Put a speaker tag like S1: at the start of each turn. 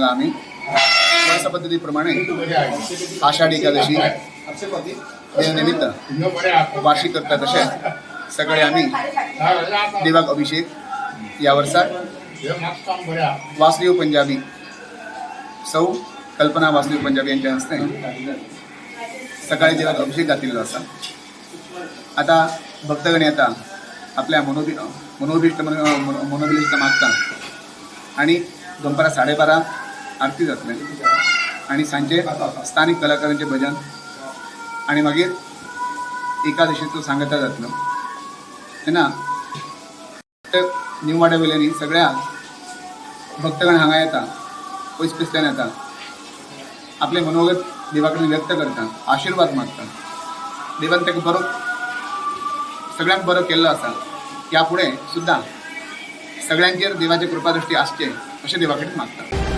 S1: हांगा आमी वर्स पद्दती प्रमाणे आषाढी एकादशी देवनिमित्त वार्षिक करता. तशें सकाळी आमी देवाक अभिषेक, ह्या वर्सा वासुदेव पंजाबी, सौ कल्पना वासुदेव पंजाबी यांच्या हस्ते सकाळी देवाक अभिषेक घातिल्लो आसा. आता भक्तगण येता, आपल्या मनोभिष्ट मनोभिष्ट मागता आणि दनपारां 12:30 आरती जातले आणि सांजे स्थानिक कलाकारांचे भजन आणि मागीर एकादशीचो सांगता जातलो. तेन्ना ते न्यू वाड्या वयल्यानी सगळ्या भक्तगण हांगा येता, पयस पयसल्यान येता, आपले मनोगत देवा कडेन व्यक्त करता, आशिर्वाद मागता. देवान ताका बरो, सगळ्यांक बरो केल्लो आसा. ह्या फुडें सुद्दां सगळ्यांचेर देवाची कृपादृष्टी आसचे अशें देवा कडेन मागता.